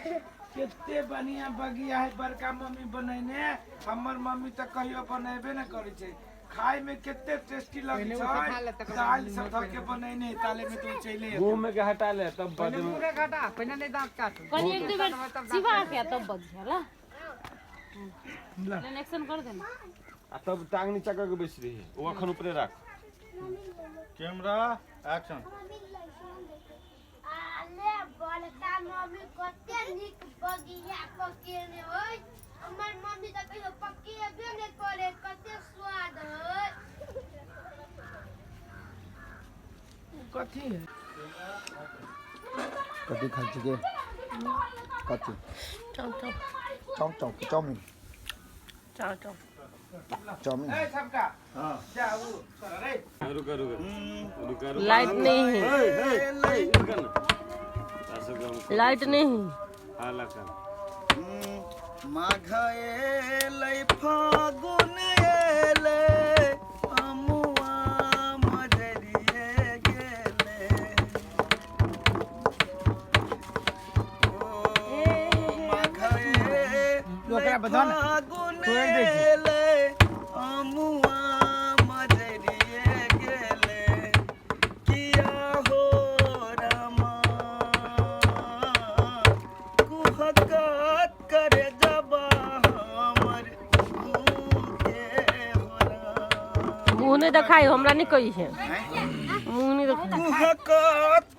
कते बढ़िया बगिया है बड़का मम्मी बनेने। हमर मम्मी तऽ कहियो बनेबे न करै छै। खाय में कते टेस्टी लगै पहिले उसे खा छै। ले, तकर बाद दालि सब मुँह धऽ के बनेने ताले में तो चले। मुंह में के हटा ले तब पहिले बदल। मुँह घटा, पहिले नहीं दांत काटू। कनी एक दू बेर तब दांत चिबा के तब बजिया ला एक्शन कर देना। आ तब टांग नीचा करके बैस रही है, वो अखन ऊपरे राख। Camera action. आले बड़का मम्मी, कते नीक बगिया पकेने होय। हमर मम्मी तऽ कहियो पकेबे नहि करे। कते स्वाद होय। कथी है? कथी खाइ छी गे? कथी? चाउ चाउ। चाउ चाउ कि चाउमिन? चाउ चाउ। चाउमिन। ए सबका हाँ। जा उ छोरा रे। रुक रुक रुक रुक। लाइट नहीं है। हे हे हे, रुक ना। तासो के हम लाइट नहीं है। हाला कर। माघ एलै, फागुन एलै, अमुआ मजरिए गेलै। ओ माघ एलै, ओकरा बता ना। फागुन तोड़ि दै छी। एलै, अमुआ मजरिए गेलै। किया हो रामा, कुहकत करे जबा हमर के हो राम। मुँह नहीं देखाई, हमरा नहीं कही है। मुँह नहीं देखाई। कुहकत